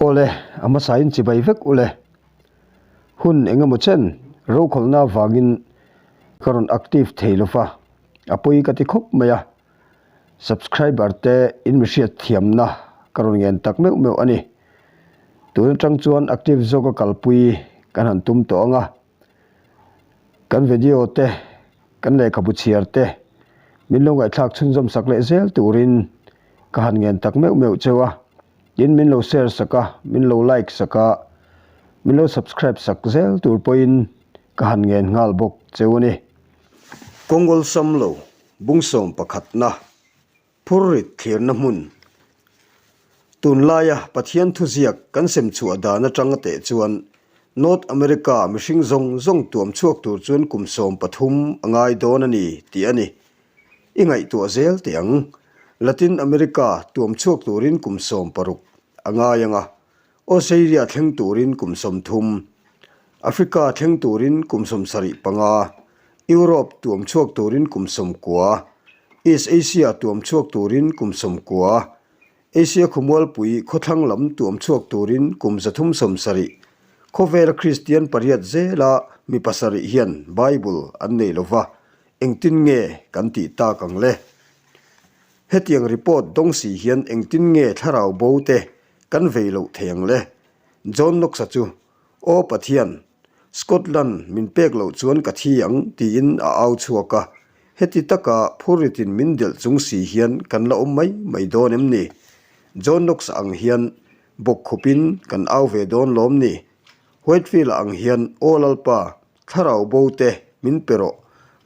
Awle, a hmasain chibai vek ule. Hun engemaw chen rokhawlhna avangin ka rawn active thei lova, a pawi ka ti khawp mai a. Subscriber te in mi hriat thiamna ka rawn ngen tak meuh meuh a ni. Tun atang chuan active zawka kalpui kan han tum tawh ang a. Kan video te, kan lehkhabu chhiar te min lo ngaihthlak chhunzawm sak leh zel turin ka han ngen tak meuh meuh cheu a. Tin, min lo share sak a, min lo like sak a, min lo subscribe sak zel tur pawhin ka han ngen nghal bawk cheu a ni. Kawngawlsam lo bungsawm pakhatna Phurrit thlirna hmun. Tunlaia Pathian thuziak kan sem chhuah dan atanga teh chuan North America mihring zawng zawng tuam chhuak tur chuan kum 13 a ngai dawn a ni tih a ni. I ngaihtuah zel teh ang. Latin America tuam chhuak turin kum 16 a ngai ang a, Australia thleng turin kum 30, Africa thleng turin kum 75, Europe tuam chhuak turin kum 90, East Asia tuam chhuak turin kum 90, Asia khawmualpui khawthlang lam tuam chhuak turin kum 370. Khawvela Kristian pariat zela mi pasarih hian Bible an nei lova, engtin nge kan tih tak ang le? Hetiang report dawng si hian engtin nge thlarau bo te Kan vei loh thei ang le. John Knox-a chu, Aw Pathian, Scotland min pek loh chuan ka thi ang, tiin a au chhuak a. Heti taka phurritin min delh chung si hian kan la awm mai mai dawn em ni? John Knox-a ang hian bawkkhupin kan au ve dawn lawm ni? Whitefield-a ang hian, Aw Lalpa, Thlarau bo te min pe rawh,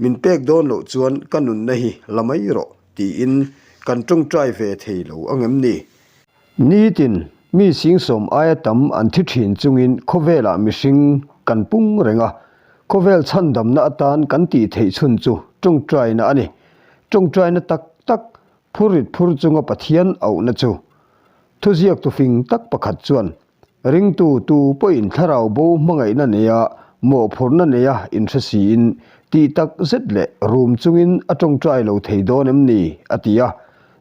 min pek dawn loh chuan ka nunna hi la mai rawh, tiin kan tawngtai ve thei lo ang em ni? Nitin, mi singsawm aia tam an thi thin chungin khawvelah mihring kan pung reng a, khawvel chhandamna atan kan tih theih chhun chu tawngtaina a ni. Tawngtaina tak tak, phurrit phur chunga Pathian auhna chu. Thuziaktu fing tak pakhat chuan Ringtu tu pawhin thlarau bo hmangaihna neia mawhphurhna neia inhre siin tih tak zet leh rum chungin a tawngtai lo thei dawn em ni? a ti a.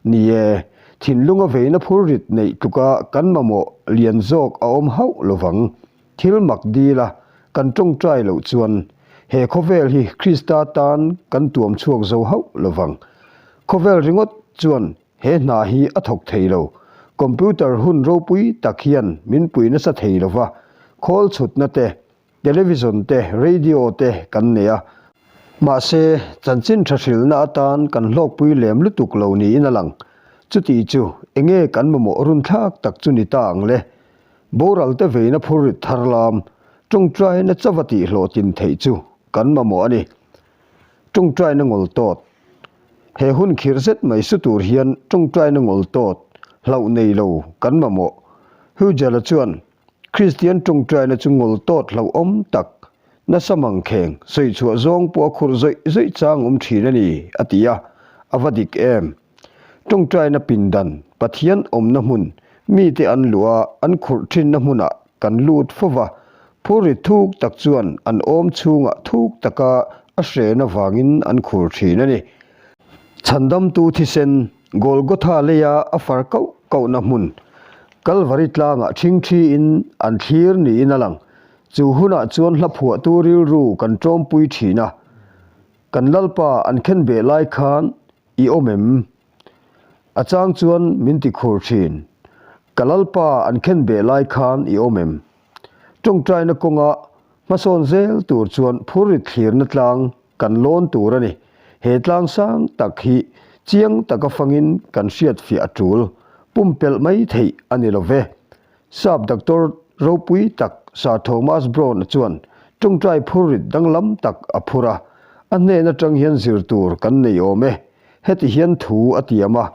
Ni e, thinlunga veina phurrit neih tluka kan mamawh lian zawk a awm hauh lovang. Thil mak dila kan tawngtai loh chuan he khawvel hi Krista tan kan tuam chhuak zo hauh lovang. Khawvel ringawt chuan He hna hi a thawk thei lo. Computer hun ropui tak hian min pui nasa thei lo va, khawl chhutna te, television te, radio te kan nei a. Mahse, chanchin tha hrilhna atan kan hlawkpui lem lutuk lo niin a lang. Chuti chu enge kan mamawh runthlak tak chu ni ta ang le? Boral te veina phurrit thar lam, tawngtaina chauva tihhlawhtlin theih chu kan mamawh a ni. Tawngtaina ngawl tawt. He hun khirh zet mai su tur hian tawngtaina ngawl tawt, hlauh nei lo kan mamawh. Hujala chuan, Kristian tawngtaina chu ngawl tawt hlauhawm tak, nasa mangkheng, sawichhuah zawng pawh a khurh zawih zawih chang awm thin a ni, a ti a, a va dik em? Tawngtaina pindan, Pathian awmna hmun, mite an luh a, an khurh thinna hmunah kan lut fo va, phurri thuk tak chuan an awm chhungah thuk taka a hren avangin an khur thin a ni. Chhandamtu thisen, Golgotha leia a far kauh kauhna hmun, Kalvari tlangah ṭhingṭhiin an thlir niin a lang. Chu hunah chuan hla phuahtu rilru kan ṭawmpui thin a, kan Lalpa an khenbeh lai khan I awm em? A chang chuan min ti khur thin. Ka Lalpa an khen beh lai khan i awm em? Tawngtaina kawnga hmasawn zel tur chuan phurrit thlirna tlang kan lawn tur a ni. He tlang sang tak hi chiang taka fangin kan hriatfiah a tul. Pumpelh mai theih a ni lo ve. Sap Doctor ropui tak Sir Thomas Browne chuan tawngtai phurrit danglam tak a phur a, a hnen atang hian zir tur kan nei awm e. Heti hian thu a tiam a,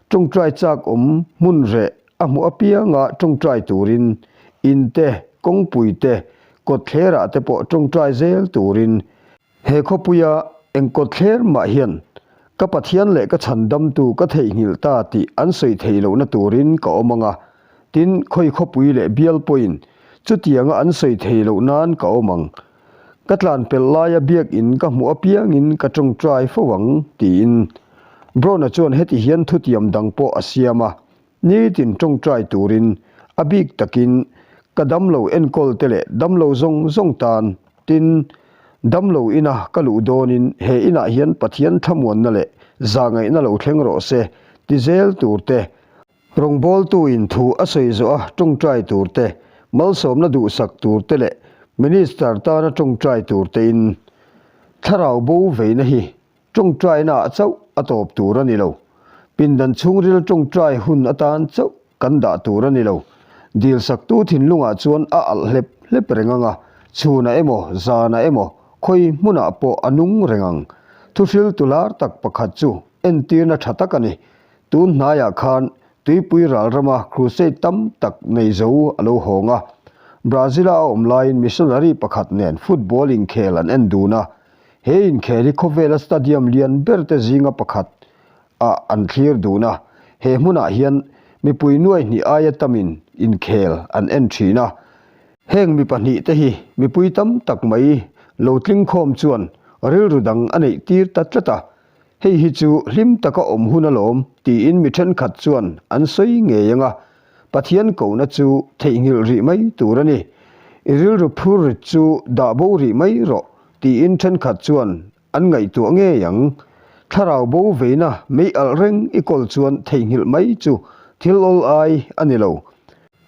tawngtai chak awm hmun reh a hmuh apianga tawngtai turin, in te, kawngpui te, kawtthlerah te pawh tawngtai zel turin, He khawpuia eng kawtthler mah hian ka Pathian leh ka chhandamtu ka theihnghilh ta tih an sawi thei lohna turin ka awm ang a, tin, khawi khawpui leh bial pawhin chutianga an sawi thei loh nan ka awm ang. Ka tlan pelh laia biakinn ka hmuh apiangin ka tawngtai fo ang, tiin. Brown-a chuan heti hian thutiam dang pawh a siam a, Nitin tawngtai turin. A bik takin ka damlo enkawl te leh damlo zawng zawng tan, tin, damlo ina ka luh dawnin he inah hian Pathian thlamuanna leh zahngaihna lo thleng rawh se ti zel tur te, rawngbawltuin thu a sawi zawh a tawngtai tur te, malsawmna duhsak tur te leh Minister tana tawngtai tur tein thlarau bo veina hi Ṭawngṭainaah chauh a tawp tur a ni lo. Pindan chhungril ṭawngṭai hun atan chauh kan dah tur a ni lo. Dilsaktu thinlungah chuan a alh hlep hlep reng ang a, chhunah emaw, zanah emaw, khawi hmunah pawh a nung reng ang. Thuhriltu lar tak pakhat chu entirna ṭha tak a ni. Tun hnaiah khan tuipui ral rama crusade tam tak nei zo a lo hawng a. Brazil-a a awm laiin missionary pakhat nen football inkhel an en dun a. He inkhel hi khawvela stadium lian ber te zinga pakhat ah an thlir dun a, he hmunah hian mipui nuai hnih aia tamin inkhel an en thin a. Heng mi pahnih te hi mipui tam tak mai lo tling khawm chuan rilru dang a neih tir ta tlat a, hei hi chu hlim taka awm hun alawm tiin mi thenkhat chuan an sawi ngei ang a, Pathian kohna chu theihnghilh rih mai tur a ni. I rilru phur rit chu dah bo rih mai rawh tiin thenkhat chuan an ngaihtuah ngei ang. Thlarau bo veina mei alh reng i kawl chuan theihnghilh mai chu thil awl ai a ni lo.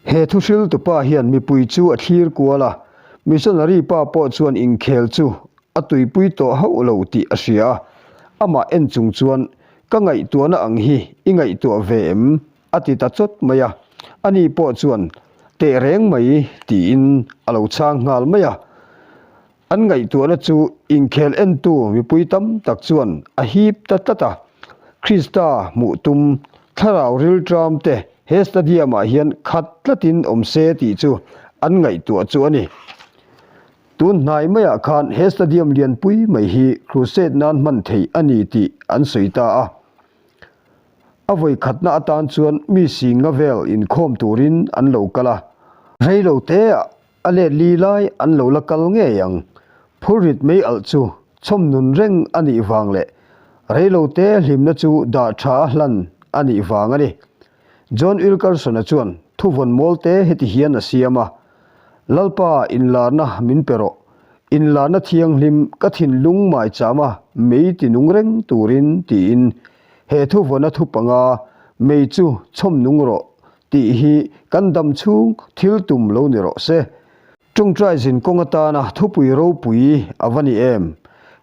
He thuhriltu pa hian mipui chu a thlir kual a, missionary pa pawh chuan inkhel chu a tuipui tawh hauh lo tih a hria a. Amah en chung chuan, Ka ngaihtuahna ang hi i ngaihtuah ve em? A ti ta chawt mai a, ani pawh chuan teh reng mai tiin a lo chhang nghal mai a. An ngaihtuahna chu inkhel entu mipui tam tak chuan a hip ta tlat a. Krista hmuh tum thlarau rilṭam te he stadium ah hian khat tlatin awm se tih chu an ngaihtuah chu a ni. Tun hnai maiah khan he stadium lianpui mai hi crusade nan hman theih a ni tih an sawi ta a. A vawi khatna atan chuan mi singa vel inkhawm turin an lo kal a, rei lo teah a let li lai an lo la kal ngei ang. Phurrit mei alh chu chhawm nun reng a nih vang leh rei lo te hlimna chu dah tha a hlan a nih vang a ni. John Wilkerson-a chuan thuvawn mawl te heti hian a siam a, Lalpa inlarna min pe rawh, inlarna thianghlim ka thinlung maichama mei ti nung reng turin tiin He thuvawna thu panga mei chu chhawm nung rawh tih hi kan dam chhung thil tum lo ni rawh se. Tawngtai zin kawng atana thupui ropui a va ni em?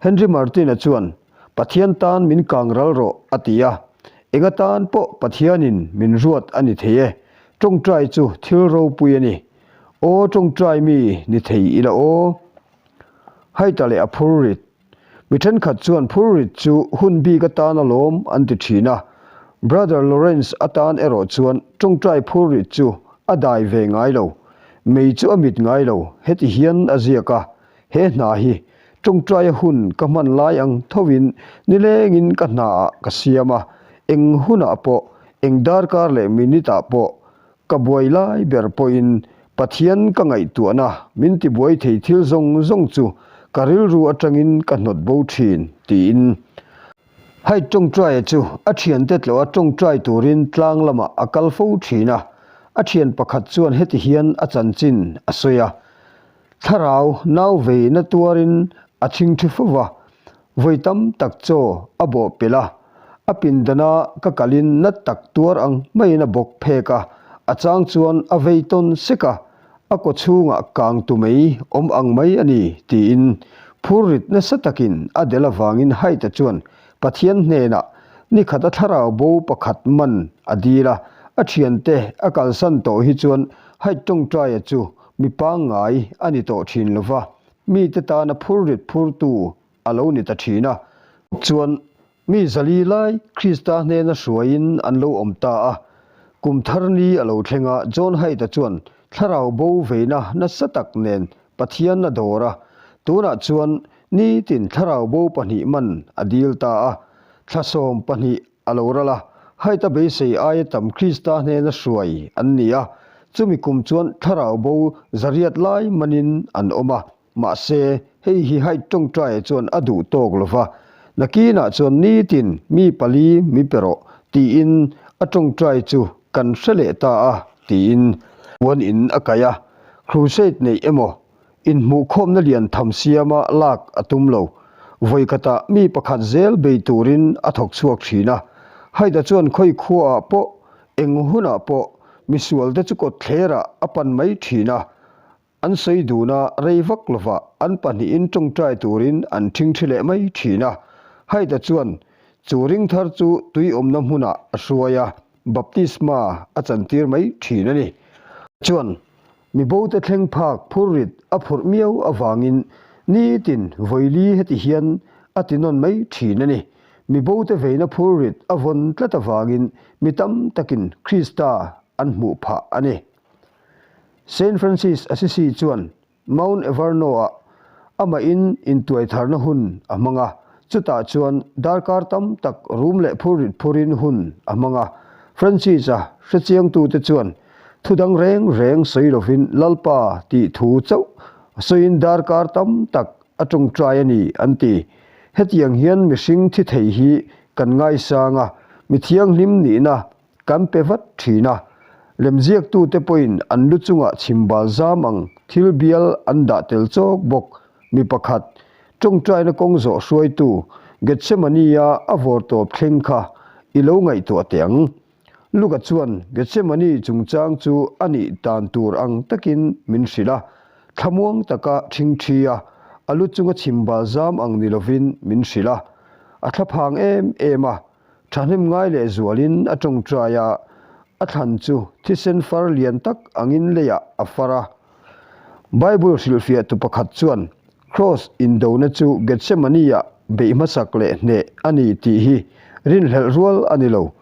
Henry Martin-a chuan, Pathian tan min kang ral rawh a ti a. Eng atan pawh Pathianin min ruat a ni thei e. Tawngtai chu thil ropui a ni. Aw tawngtai mi ni thei ila aw. Haita leh a phur rit. Mi thenkhat chuan phurrit chu hun bik atan alawm an ti thin a, Brother Lawrence atan erawh chuan tawngtai phurrit chu a dai ve ngai lo. Mei chu a mit ngai lo, heti hian a ziak a, He hna hi tawngtaia hun ka hman lai ang thovin nilengin ka hnaah ka siam a, eng hunah pawh, eng darkar leh minute ah pawh Ka buai lai ber pawhin Pathian ka ngaihtuahna min tibuai thei thil zawng zawng chu ka rilru atangin ka hnawt bo thin, tiin. Hai tawngtaia chu a thiante tlawha tawngtai turin tlang lamah a kal fo thin a, a thian pakhat chuan heti hian a chanchin a sawi a, Thlarau nau veina tuarin a chhingthi fo va, Vawi tam tak chaw a bawh pelh a, a pindana ka kalin nat tak tuar ang maiin a bawk phek a, a chang chuan a vei tawn sek a, a kaw chhungah kang tu mai awm ang mai a ni tiin phurrit nasa takin a del avangin Haita chuan Pathian hnenah nikhat a thlarau bo pakhat man a dil a, a thiante a kalsan tawh hi chuan Hait tawngtaia chu mi pangngai a ni tawh thin lova. Mite tana phurrit phurtu a lo ni ta thin a. Chuan mi zali lai Krista hnena hruaiin an lo awm ta a. Kum thar ni a lo thleng a, John Haidt-a chuan thlarau bo veina nasa tak nen Pathian a dawr a. Tunah chuan nitin thlarau bo pahnih man a dil ta a. Thla 12 a lo ral a, Haidt-a beisei aia tam Krista hnena hruai an ni a. Chumi kum chuan thlarau bo zariat lai manin an awm a, mahse, hei hi Haidt tawngtaia chuan a duh tawk lo va, Nakinah chuan nitin mi pali mi pe rawh tiin a tawngtai chu kan hre leh ta a, tiin. Puan in a kaih a, crusade neih emaw, inhmuhkhawmna lian tham siama lak a tum lo. Vawi khatah mi pakhat zel bei turin a thawk chhuak thin a. Haida chuan khawi khuaah pawh, eng hunah pawh misualte chu kawtthlerah a pan mai thin a. An sawi dun a, rei vak lovah an pahnihin tawngtai turin an thingthi leh mai thin a. Haida chuan chu ring thar chu tui awmna hmunah a hruai a, baptisma a chantir mai thin a ni. Chuan mi bote thleng phak phurrit a phurh miau avangin nitin vawili heti hian a ti nawn mai thin a ni. Mi bote veina phurrit a vawn tlat avangin mi tam takin Krista an hmuh phah a ni. Saint Francis Assisi chuan Mount Everno-ah amahin intuaitharna hun a hmang a, chutah chuan darkar tam tak rum leh phurrit phurin hun a hmang a. Francis-a hrechiangtute chuan thu dang reng reng sawi lovin Lalpa tih thu chauh sawiin darkar tam tak a tawngtai a ni an ti. Hetiang hian mihring thi thei hi kan ngaisang a, mi thianghlim nihna Kan pe vat thin a, lemziaktute pawhin an lu chungah chhimbal zam ang thil bial an dah tel chawk bawk. Mi pakhat, tawngtaina kawng zawh hruaitu Gethsemane-a a vawr tawp thleng kha i lo ngaihtuah teh ang. Luka chuan Gethsemane chungchang chu a nih dan tur ang takin min hrilh a, thlamuang taka thingthi a, a lu chunga chhimbal zam ang ni lovin min hrilh a. A thlaphang em em a, Thahnem ngai leh zualin a tawngtai a, a thlan chu thisen far lian tak angin leiah a far a. Bible hrilhfiahtu pakhat chuan Kraws indona chu Gethsemane-ah beih hmasak leh hneh a ni tih hi rinhlelh rual a ni lo.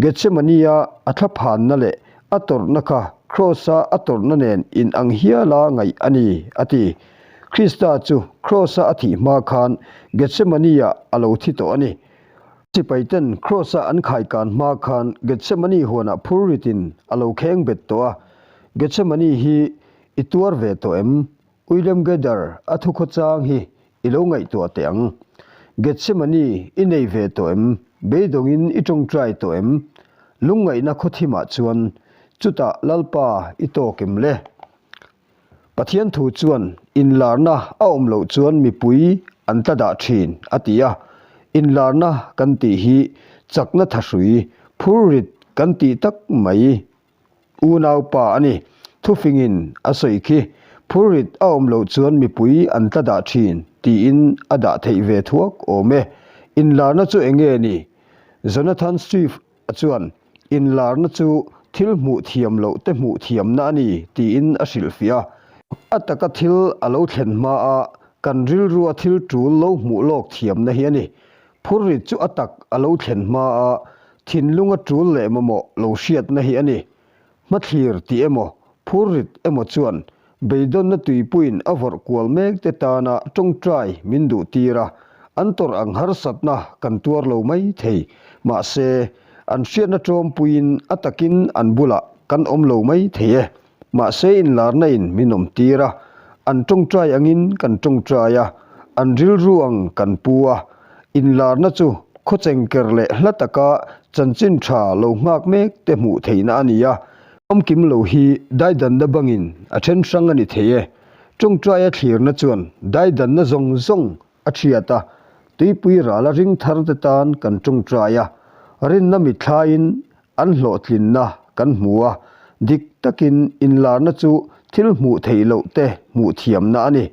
Gethsemane-a a thlaphanna leh a tawrhna kha Kraws-a a tawrhna nen inang hiala ngaih a ni, a ti. Krista chu Kraws-a a thih hma khan Gethsemane-ah a lo thi tawh a ni. Sipaiten Kraws-a an khaikan hma khan Gethsemane huanah phurritin a lo kheng bet tawh a. Gethsemane hi i tuar ve tawh em? William Gaither a thukhawchang hi i lo ngaihtuah teh ang. Gethsemane i nei ve tawh em? Beidawngin i tawngtai tawh em? Lungngaihna khawthimah chuan chutah Lalpa i tawk em le? Pathian thu chuan inlarna a awm loh chuan mipui an tla dah thin a ti a, inlarna kan tih hi chakna thahrui, phurrit kan tih tak mai unaupa a ni. Thufingin a sawi khi, phurrit a awm loh chuan mipui an tla dah thin tiin a dah theih ve thuak awm e. Inlarna chu enge ni? Jonathan Swift A chuan, Inlarna chu thil hmuh thiam loh te hmuh thiamna a ni, tiin a hrilhfiah a. A taka thil a lo thlen hmaa kan rilrua thil tul lo hmuh lawk thiamna hi a ni. Phurrit chu a tak a lo thlen hmaa thinlunga tul leh mamawh lo hriatna hi a ni. Hmathlir tih emaw, phurrit emaw chuan beidawnna tuipuiin a vawrh kual mek te tana tawngtai min duh tir a, an tawrh ang harsatna kan tuar lo mai thei. Mahse, an hriatna tawmpuiin a takin an bulah kan awm lo mai thei e. Mahse inlarna in min awm tir a, an tawngtai angin kan tawngtai a, an rilru ang kan pu a, Inlarna chu khawchengker leh hla taka chanchin tha lo nghak mek te hmuh theihna a ni a. Famkim lo hi daidanna bangin a then hrang a ni thei e. Tawngtaia thlirna chuan daidanna zawng zawng a thiat a, tuipui rala ring thar te tan kan tawngtai a, rinna mitthlaiin an hlawhtlinna kan hmu a, dik takin inlarna chu thil hmuh theih loh te hmuh thiamna a ni.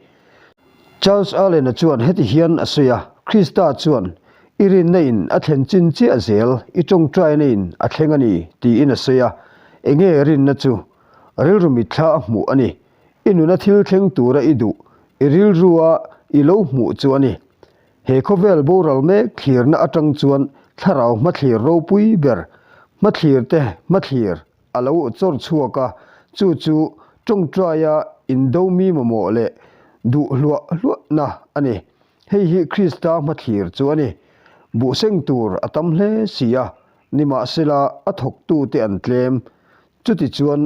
Charles Allen-a chuan heti hian a sawi a, Krista chuan, I rinna in a thlen chin chiah zel, i tawngtaina in a thleng a ni, tiin a sawi a. Enge rinna chu? Rilru mitthla a hmuh a ni. I nuna thil thleng tura i duh, i rilrua i lo hmuh chu a ni. He khawvel boral mek thlirna atang chuan thlarau hmathlir ropui ber, hmathlir te hmathlir a lo chawr chhuak a, chu chu tawngtaia indo mi mamawh leh duh hluah hluahna a ni. Hei hi Krista hmathlir chu a ni. Buhseng tur a tam hle si a, nimahsela a thawktute an tlem. Chutichuan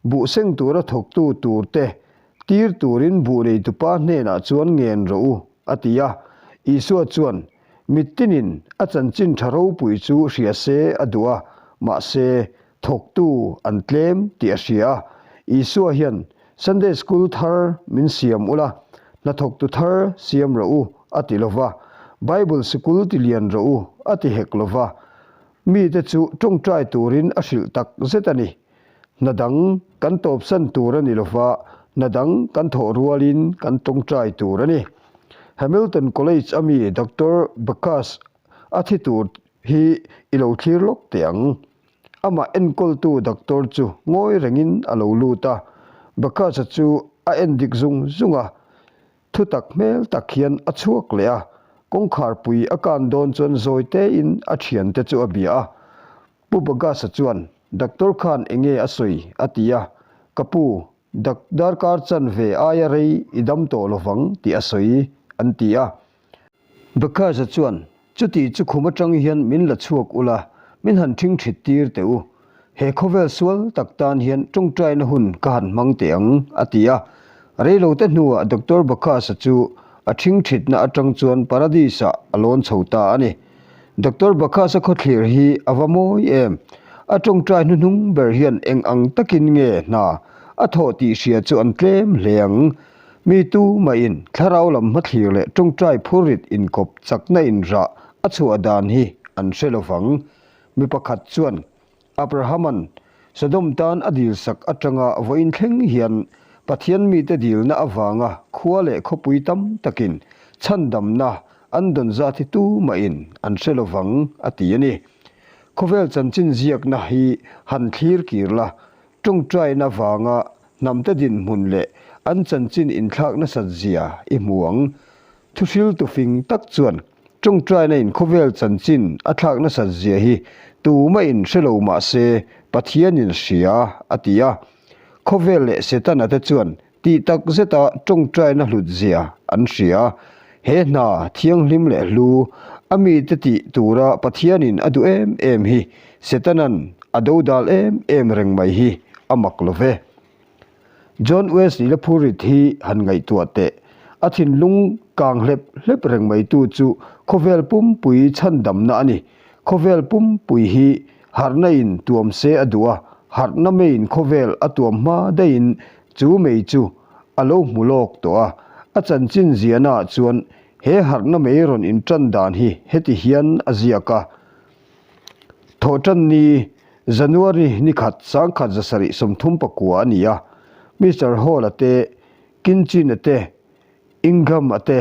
buhseng tura thawktu turte tir turin buh neitupa hnenah chuan ngen rawh u, a ti a. Isua chuan, Mittinin a chanchin tha ropui chu hria se a duh a, mahse, thawktu an tlem tih a hria a. Isua hian Sunday School thar min siam ula, hnathawktu thar siam rawh u a ti lo va, Bible sikul ti lian rawh u a ti hek lo va, mite chu tawngtai turin a hrilh tak zet a ni. Hna dang kan tawpsan tur a ni lo va, hna dang kan thawh rualin kan tawngtai tur a ni. Hamilton College a mi Doctor Bacchus a thi tur hi i lo thlir lawk teh ang. Amah enkawltu doctor chu ngawi rengin a lo lut a, Bacchus-a chu a en dik zung zung a, thu tak hmel tak hian a chhuak leh a, kawngkhar pui a kan dawn chuan zawi tein a thiante chu a bia a. Pu Bacchus-a chuan, Doctor khan enge a sawi? a ti a, Ka pu, dak darkar chanve aia rei i dam tawh lovang tih a sawi, an ti a. Bacchus-a chuan, Chuti chu khum atang hian min la chhuak ula, min han ṭhing ṭhit tir teh u. He khawvel sual tak tan hian ṭawngṭaina hun ka han hmang teh ang, a ti a. Reilote hnuah Doctor Bacchus-a chu a ṭhing ṭhitna atang chuan Paradis-ah a lawn chho ta a ni. Doctor Bacchus-a khawthlir hi a va mawi em! A ṭawngṭai hnuhnung ber hian eng ang takin nge hna a thawh tih hria chu an tlem hle ang. Mi tu mahin thlarau lam hmathlir leh tawngtai phurrit inkawp chakna inrah a chhuah dan hi an hre lo vang. Mi pakhat chuan Abrahama'n Sodom tan a dilsak atanga vawiin thleng hian Pathian mite dilna avanga khua leh khawpui tam takin chhandamna an dawn zat hi tu mahin an hre lo vang a ti a ni. Khawvel chanchin ziakna hi han thlir kir la, Tawngtaina vanga hnamte dinhmun leh an chanchin inthlak nasat zia i hmu ang. Thuhriltu fing tak chuan tawngtaina in khawvel chanchin a thlak nasat zia hi tumah in hre lo mah se Pathianin hria a ti a. Khawvel leh Setana te chuan Tih tak zeta tawngtaina hlut zia an hria. He hna thianghlim leh hlu a mite tih tura Pathianin a duh em em hi Setana'n a dodal em em reng mai hi a mak lo ve. John Wesley la phurrit hi han ngaihtuah teh. A thinlung kang hlep hlep reng mai tu chu khawvel pumpui chhandamna a ni. Khawvel pumpui hi harhna in tuam se a duh a, harhna meiin khawvel a tuam hma daihin Chu mei chu a lo hmu lawk tawh a, a chanchin ziahnaah chuan he harhna mei rawn inṭan dan hi heti hian a ziak a, Thawhṭanni, January ni khat sangkhat 739 a ni a, Mister Hall-a te, Kinchin-a te, Ingham-a te,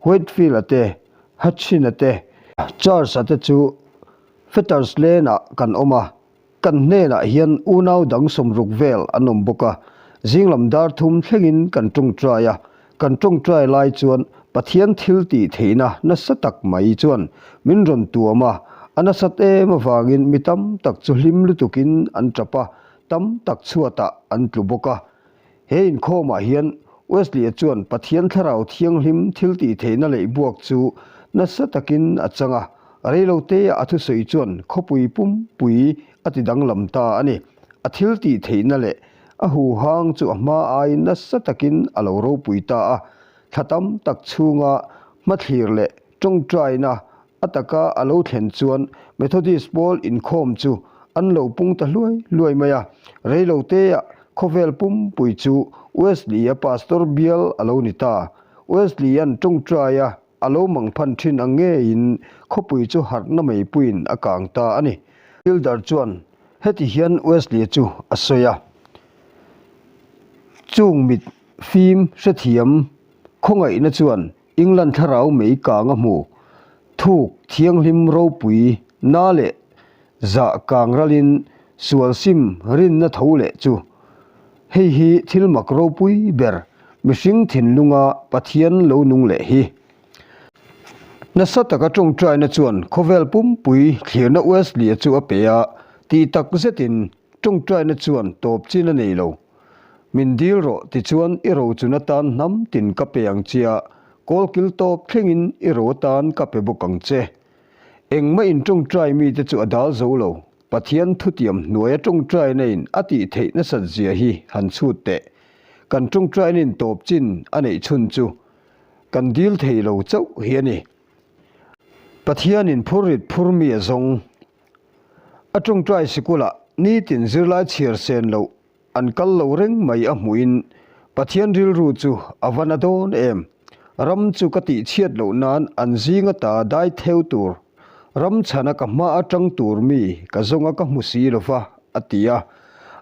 Whitefield-a te, Hutchin-a te, Charles-a te chu Fetters Lane-ah kan awm a, Kan hnenah hian unau dang sawmruk vel an awm bawk a, zinglam dar thum thlengin kan tawngtai a, kan tawngtai lai chuan Pathian thil tih theihna nasa tak mai chuan min rawn tuam a, a nasat em avangin mi tam tak chu hlim lutukin an tap a, tam tak chhuatah an tlu bawk a. He inkhawmah hian Wesley-a chuan Pathian Thlarau Thianghlim thil tih theihna leh buak chu nasa takin a chang a, reilotea a thusawi chuan khawpui pumpui a ti danglam ta a ni. A thil tih theihna leh a huhang chu a hma aiin nasa takin a lo ropui ta a, thla tam tak chhunga hmathlir leh Tawngtaina a taka a lo thlen chuan Methodist pawl inkhawm chu an lo pung ta hluai hluai mai a. Reiloteah khawvel pumpui chu Wesley-a pastor bial a lo ni ta. Wesley-a'n tawngtaia a lo mangphan thin ang ngeiin khawpui chu harhna meipuiin a kang ta a ni. Builder chuan heti hian Wesley-a chu a sawi a, Chung mit fim hrethiam khawngaihna chuan England thlarau mei kang a hmu. Thuk thianghlim ropui na leh zah kang ralin sual sim rinna tho leh chu. Hei hi thil mak ropui ber mihring thinlunga Pathian lo nung leh hi. Nasa taka tawngtaina chuan khawvel pumpui thlirna Wesley-a chu a pe a, tih tak zetin tawngtaina chuan tawp chin a nei lo. Min dil rawh tichuan i ro chun atan hnam tin ka pe ang che a, kawlkil tawp thlengin i ro atan ka pe bawk ang che. Engmah in tawngtai mite chu a dal zo lo, Pathian thutiam hnuaia tawngtaina in a tih theih nasat zia hi han chhut teh. Kan tawngtaina in tawp chin a neih chhun chu kan dil thei lo chauh hi a ni. Pathianin phurrit phur mi a zawng. A tawngtai sikulah nitin zirlai chhiar sen loh. an kal lo reng mai a hmuhin Pathian rilru chu a va na dawn em? Ram chu ka tihchhiat loh nan an zinga ta dai theu tur, ram chhana ka hma atang tur mi ka zawnga ka hmu si lo va, a ti a.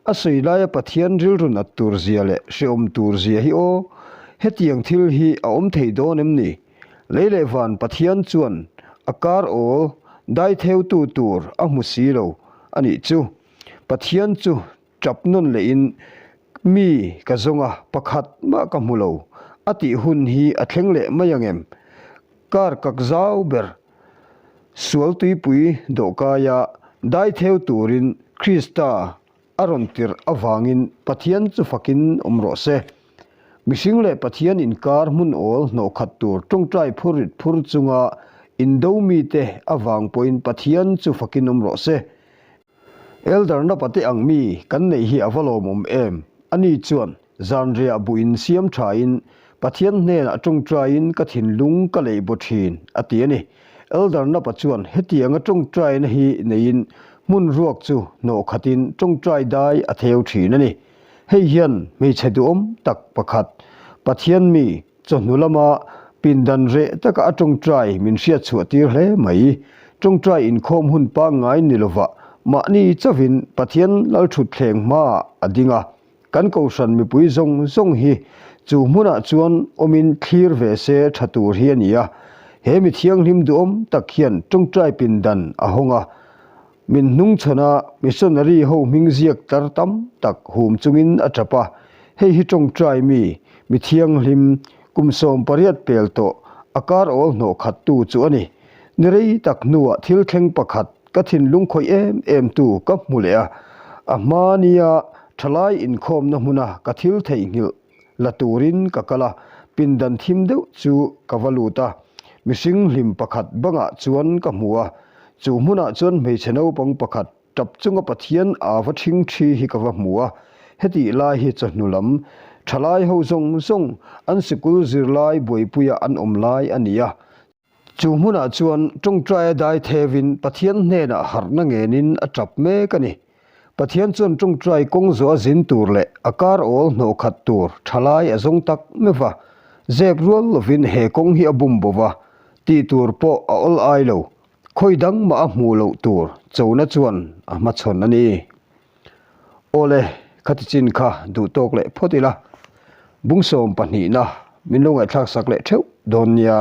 A sawi laia Pathian rilru nat tur zia leh hrehawm tur zia hi aw, hetiang thil hi a awm thei dawn em ni? Lei leh van Pathian chuan a kar awl dai theutu tur a hmu si lo a nih chu. Pathian chu Tap nawn lehin, Mi ka zawng a, pakhat mah ka hmu lo, a tih hun hi a thleng leh mai ang em? Kar kak zau ber sual tuipui dawhkaia dai theu turin Krista a rawn tirh avangin Pathian chu fakin awm rawh se. Mihring leh Pathian inkar hmun awl hnawhkhat tur tawngtai phur rit phur chunga indo mite avang pawhin Pathian chu fakin awm rawh se. Elder na pate ang mi kan neih hi a va lawmawm em? Ani chuan, Zanriah buhin siam thain, Pathian hnenah tawngtaiin ka thinlung ka lei baw thin, a ti a ni. Elder Napa chuan hetianga tawngtaina hi neiin hmun ruak chu hnawh khatin tawngtai dai a theu thin a ni. Hei hian hmeichhe duhawm tak pakhat, Pathian mi, Chawhnu lama pindan reh taka a tawngtai min hriat chhuah tir hle mai. Tawngtai inkhawm hun pangngai ni lovah mahni chauhin Pathian Lalthutthleng hmaah a ding a. Kan kohhran mipui zawng zawng hi chu hmunah chuan awmin thlir ve se tha tur hi a ni a. He mi thianghlim duhawm tak hian tawngtai pindan a hawng a. Min hnungchhawn a, missionary ho hming ziak tar tam tak hum chungin a tap a, hei hi tawngtai mi, mi thianghlim, kum 18 pel tawh a kar awl hnawh khat tu chu a ni. Ni rei tak hnuah thil thleng pakhat ka thinlung khawih em em tu ka hmu leh a, a hma nia thalai inkhawmna hmuna ka thil theihnghilh la turin ka kal a, pindan thim deuh chu ka va lut a, mihring hlim pakhat bangah chuan ka hmu a, chu hmunah chuan hmeichhe naupang pakhat tap chunga Pathian a va ṭhing ṭhi hi ka va hmu a, hetih lai hi chawhnu lam ṭhalai ho zawng zawng an sikul zirlai buaipuia an awm lai a ni a, Chu hmunah chuan tawngtaia dai thevin Pathian hnenah harhna ngenin a tap mek a ni. Pathian chuan tawngtai kawng zawh a zin tur leh a kar awl hnawh khat tur thalai a zawng tak meuh va, zep rual lovin he kawng hi a bum bo va, tih tur pawh a awl ai lo, khawi dang mah a hmuh loh tur chona chuan a hmachhawn a ni. Awle, khati chin kha duh tawk leh phawt ila, bung sawm pahnihna min lo ngaihthlak sak leh theuh dawn nia.